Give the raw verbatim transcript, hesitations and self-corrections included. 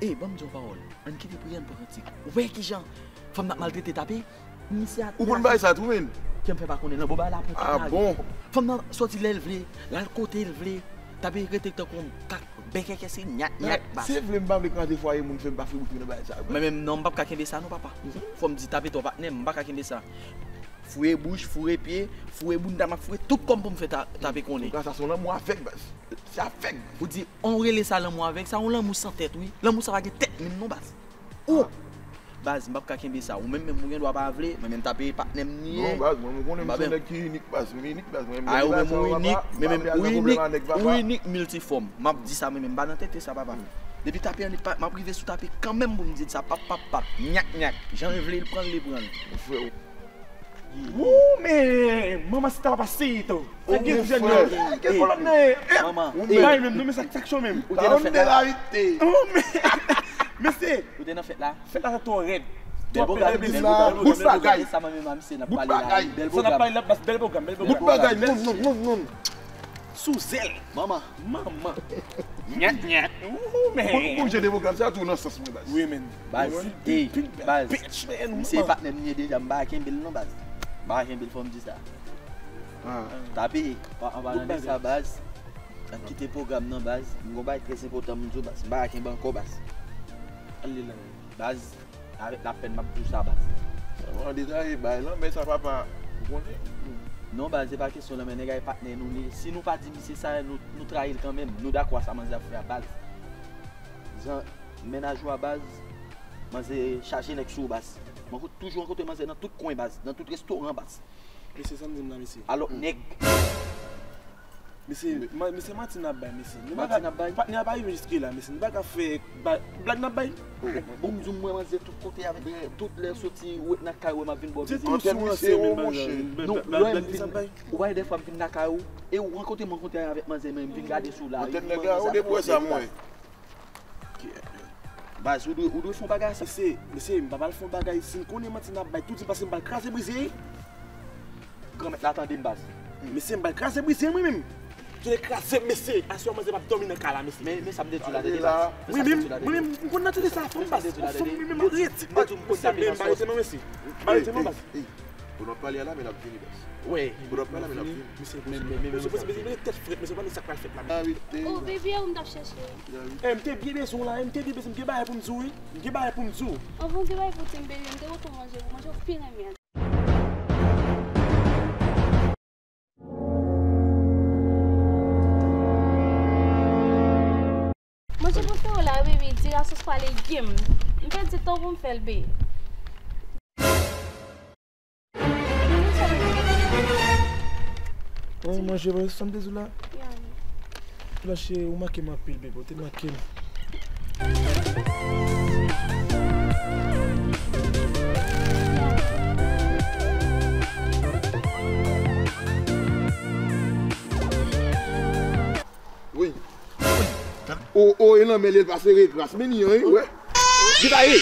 Ey, ban m di yon pawòl. Ann kite priye, ann pran kantik. Ou wè kijan fanm nan ap maltrete Tape? Misye a... Ou konn bagay sa tou, menn? Kè m fè pa konnen, nan bon bagay la pran tout lari. Ah bon? Fanm nan soti lè l vle, l al kote l vle. Tape rete tankou yon kat, bèkèkè se nyat, nyat, bas. Si vle, m pa vle kraze fwaye moun, fè m pa fè bouch mwen nan bagay sa. Mwen menm, non, m p ap ka kenbe sa, non, papa. Fò m di Tape, to patnè m, m pa ka kenbe sa. Foure bouch, foure pye, foure bounda, m ap foure tout kò m pou m fè Ta-, Tape konnen. Antouka, sa se yon lanmou avèg, baz. Se avèg. Ou di, on rele sa lanmou avèg, sa yon lanmou san tèt, wi. Lanmou sa pa gen tèt menm non, baz. Ou! Baz, m p ap ka kenbe sa. Ou menm, menm, ou gen dwa pa vle, mwen menm Tape patnè m li ye. Non, baz, mwen, mwen konnen m se yon nèg ki inik, baz. Mwen inik, baz. Mwen menm, ou menm, ou inik, mwen menm, ou inik, ou inik miltifòm. M ap di sa, mwen menm, m pa nan tete sa, papa. Depi Tape annik, m ap rive sou Tape kanmenm pou m di sa, pap, pap, pap, nyak, nyak. Jan l vle, l pran l, li pran l. Frè, Woo, men manman si ta pa pase tou. Sa gen jèn yo. Gen kolòn nan. Manman. Bay menm, non, men sa, sa k cho menm. Ou te nan fèt la. Oh, men. Mesye. Ou te nan fèt la. Fèt la twò rèd. Bèl pwogram, bèl pwogram. Bout bagay. Sa mwen menm a misye n ap pale la. Bèl pwogram. Sa n ap pale la, bèl pwogram, bèl pwogram. Bout bagay, non, non, non, non. Sou zèl. Manman. Manman. Nyat, nyat. Ooh, man. Bon, bon, jan de pwogram sa tou nan sans mwen, baz. Wi, men. Baz, ey, baz. Misye e patnè m li ye deja, m pa kenbe l non, baz. M pa kenbe l, fò m di sa. Tape, an palan de sa, baz. Ann kite pwogram nan, baz. M gon bagay trè enpòtan pou m di w, baz. M pa kenbe ankò, baz. Baz, avèk lapèn m ap di w sa, baz. Sa va detaye, bay lanmè sa, papa. Ou konnen? Non, baz, se pa kesyon lanmè, nèg a e patnè nou li ye. Si nou pa di misye sa, nou, nou trayi l kanmenm. Nou dakò a sa manzè ap fè a, baz. Jan mennaj ou a, baz, manzè chaje nèg sou ou, baz. Mwen toujou rankontre manzè nan tout kwen, baz, nan tout restoran, baz. Mesye, sa n di m la, mesye. Alò, nèg. Mesye, ma-, mesye, manti n ap bay, mesye. Manti n ap bay? Patnè a pa rive jiske la, mesye. Nou pa ka fè ba-, blag n ap bay. Bon, m di w, mwen manzè tout kote avèk tout lè soti, ou ret nan kay ou, m ap vin ba w vizit. Ou wè, dèfwa m vin, ou wè, dèfwa m vin nan kay ou, e ou rankontre m rankontre avèk manzè, men m vin gade sou lari. Baz, ou dwe, ou dwe fè yon bagay sa. Mesye, mesye, m pa pral fè yon bagay. Si n konnen manti n ap bay, tou di m pase m pral kraze brize. Granmèt la tande m, baz. Mesye, m pral kraze brize mwen menm. Tande kraze m, mesye. Aswè manzè p ap dòmi nan kay la, mesye. Men, men sa m te di w la, tande, baz. Wi, men, men, m konn nan tande sa, fanm, baz. Fanm, men, men, rete, mesye, men m pa rete non, mesye. M pa rete non, baz. Pou n ap pale a la, men l ap vini, baz. Wi. Pou n ap pale a, men l ap vini. Mesye, mesye, mesye, mesye, tèt frèt, mesye, pa sa k pral fèt la, mesye. Oh, baby, a ou m t ap chèche. Eh, m te byen bezwen w la, eh, m te byen bezwen, m gen bagay pou m di w, wi. M gen bagay pou m di w. Anvan w gen bagay pou w di m, baby, m te kontan manje, pou manje w pi renmen. Manje pote w la, baby, di la sos pa legim. M pèdi tan pou m fè l, baby. Oh, manje, wè sa m te di w la? Lache, ou manke m anpil, bebe, ou te manke m. Wi. O, o, e nan men li, l pa sere kras. Men li an, wi, wè. Detaye.